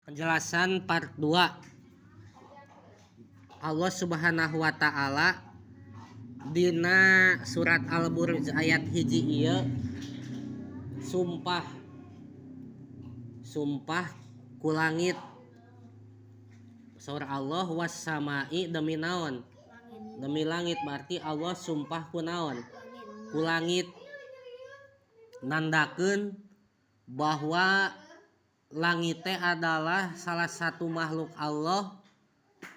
Penjelasan part 2. Allah Subhanahu wa taala dina surat Al-Buruj ayat 1 ieu sumpah, sumpah ku langit. Saur Allah والسماء, demi naon? Demi langit. Berarti Allah sumpah ku naon? Ku langit, nandakeun bahwa langit teh adalah salah satu makhluk Allah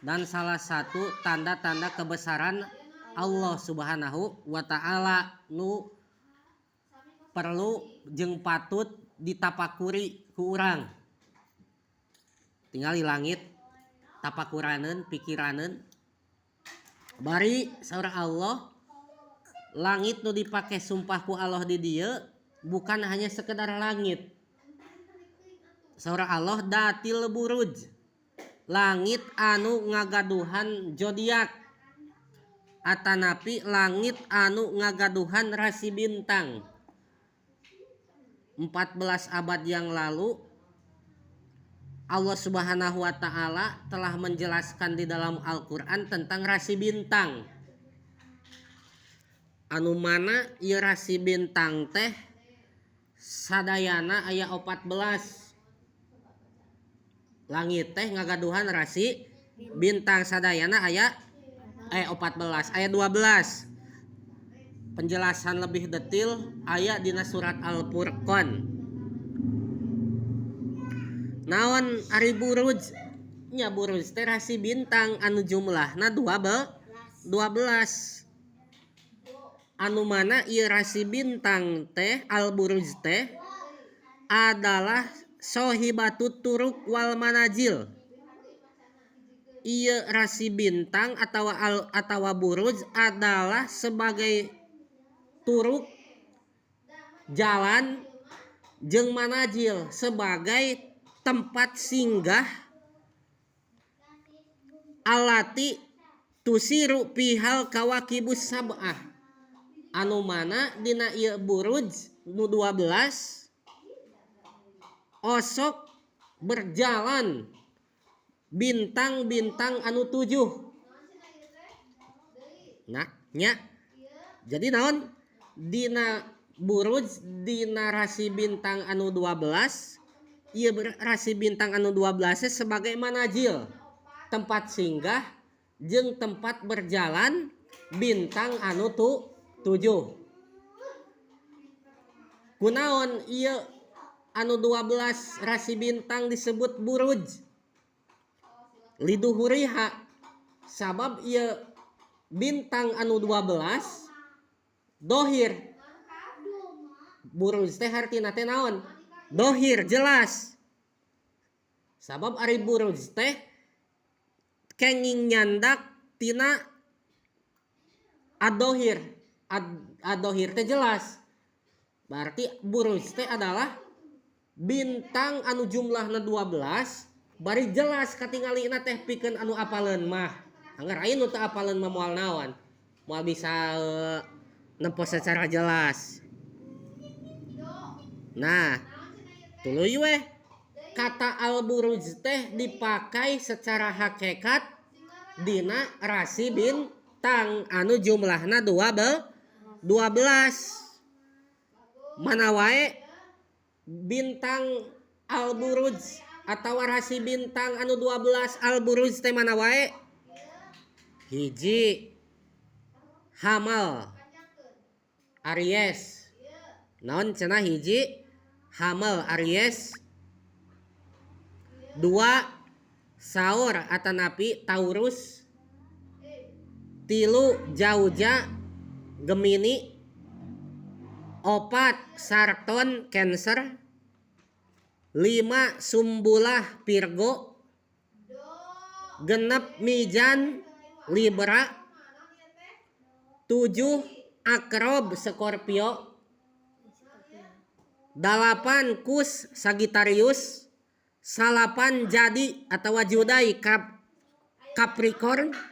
dan salah satu tanda-tanda kebesaran Allah Subhanahu wa taala nu perlu jeung patut ditapakuri ku urang. Tinggal di langit, tapakuraneun, pikiraneun. Bari saur Allah, langit nu dipake sumpah ku Allah di dieu bukan hanya sekedar langit. Saur Allah ذات البروج, langit anu ngagaduhan zodiak atanapi langit anu ngagaduhan rasi bintang. 14 abad yang lalu Allah Subhanahu wa taala telah menjelaskan di dalam Al-Qur'an tentang rasi bintang, anu mana ieu rasi bintang teh sadayana aya 14. Langit teh ngagaduhan rasi bintang sadayana aya 14, aya 12. Penjelasan lebih detail aya dina surat Al-Furqan. Naon ari buruj nya? Buruj teh rasi bintang anu jumlahna 12, anu mana ieu rasi bintang teh, al buruj teh, adalah صاحبة الطرق والمنازل. Ieu rasi bintang atau al atau buruj adalah sebagai طرق, jalan, jeung منازل, sebagai tempat singgah, التي تسير فيها الكواكب السبعة, anu mana dina ieu buruj nu 12 osok berjalan bintang-bintang anu tujuh. Nah nya, jadi naon? Dina buruj, dina rasi bintang anu 12 ieu, rasi bintang anu 12 sebagai منازل, tempat singgah jeung tempat berjalan bintang anu tujuh. Kunaon ieu anu 12 rasi bintang disebut buruj? لظهورها, sabab ieu bintang anu 12 dohir. Buruj teh hartina teh naon? Dohir, jelas. Sabab ari buruj teh kenging nyandak tina الظاهر. الظاهر teh jelas. Berarti buruj teh adalah bintang anu jumlahna 12 bari jelas katingalina teh, pikeun anu apaleun mah. Angger aya nu teu apaleun mah moal naon, moal bisa nempo secara jelas. Nah, tuluy weh kata al buruj teh dipakai secara hakikat dina rasi bintang anu jumlahna 12. Mana wae bintang al buruj atau rasi bintang anu 12 al buruj teh? Mana wae? 1, Hamal, Aries. Naon cenah? 1, Hamal, Aries. 2, Saur atanapi Taurus. 3, Jauja, Gemini. 4, Sarton, Cancer. 5, Sumbulah, Virgo. 6, Mizan, Libra. 7, Akrob, Scorpio. 8, Qus, Sagittarius. 9, Jadi atau Judai, Capricorn.